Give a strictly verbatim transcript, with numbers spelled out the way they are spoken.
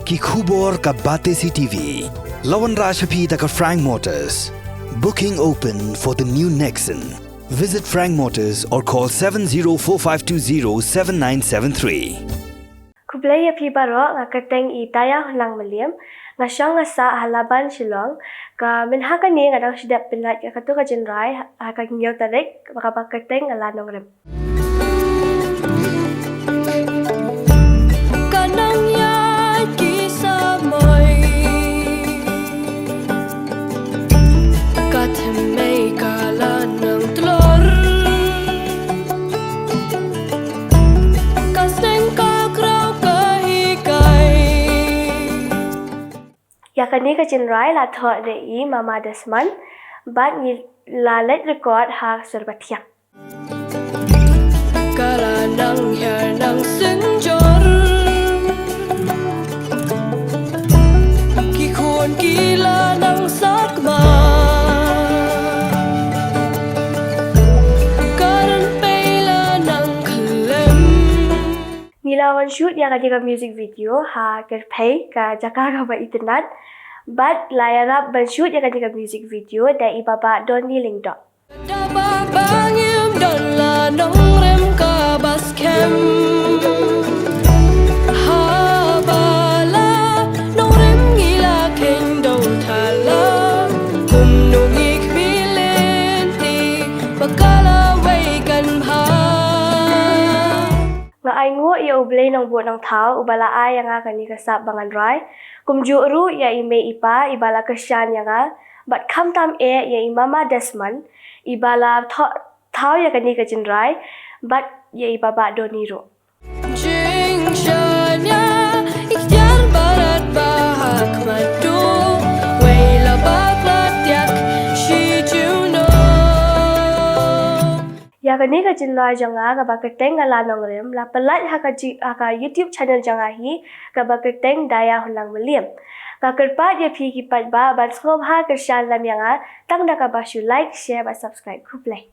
Ki khubor ka Batesi T V. La wanrah sha phi da ka Frank Motors. Booking open for the new Nexon. Visit Frank Motors or call seven zero four five two zero seven nine seven three. Khublei ïa phi baroh, nga kyrteng i Daya Hunlang Mylliem, nga shong nga sah ha Laban Shillong, ka mynta kane nga dang shu dep pynlait ïa katu ka jingrwai ha ka hynñiew tarik, kaba kyrteng Nga La Nongrim. Ka nang ïaid ki samoi. Ka thymmei ka la nang tlor. Ka sneng ka kraw ka hikai. Ïa kane ka jingrwai la thoh da i Mama Desmond, bad ngi la leit record ha Surbathiang. Ka la nang hiar nang synjor. Ki khun ki la nang sakma. Ka rynpei la nang khlem. Ngi la wan shoot ïa kane ka music video ha Kyrpei, ka jaka kaba itynnad. Bad la ïarap ban shoot ïa kane ka music video da i Bah Donny Lyngdoh. Da ba bang im don la nongrim kaba skhem. Haba la nongrim ngi la kheiñ dong thala. Kumno ngi khmih lynti ba ka la wei kan bha. Nga ainguh ïa U Blei Nongbud Nongthaw uba la ai ïa nga kane ka sap ba ngan rwai. Kumjuh ruh ïa i mei i pa iba la kyrshan ïa nga. Bad khamtam eh ïa i Mama Desmond iba la thoh thaw ïa kane ka jingrwai, bad ïa i Bah Donny ruh. Jingshaniah ikhtiar barat ba ha khmat tu, wei la ba plat ïak shi juno. Ïa kane ka jingrwai jong nga kaba kyrteng Nga La Nongrim la pynlait ha ka ji-, ha ka YouTube channel jong nga hi kaba kyrteng Daya Hunlang Mylliem. Nga kyrpad ïa phi ki paidbah ban sngewbha kyrshan lem ïa nga tang da kaba shu like, share bad subscribe. Khublei.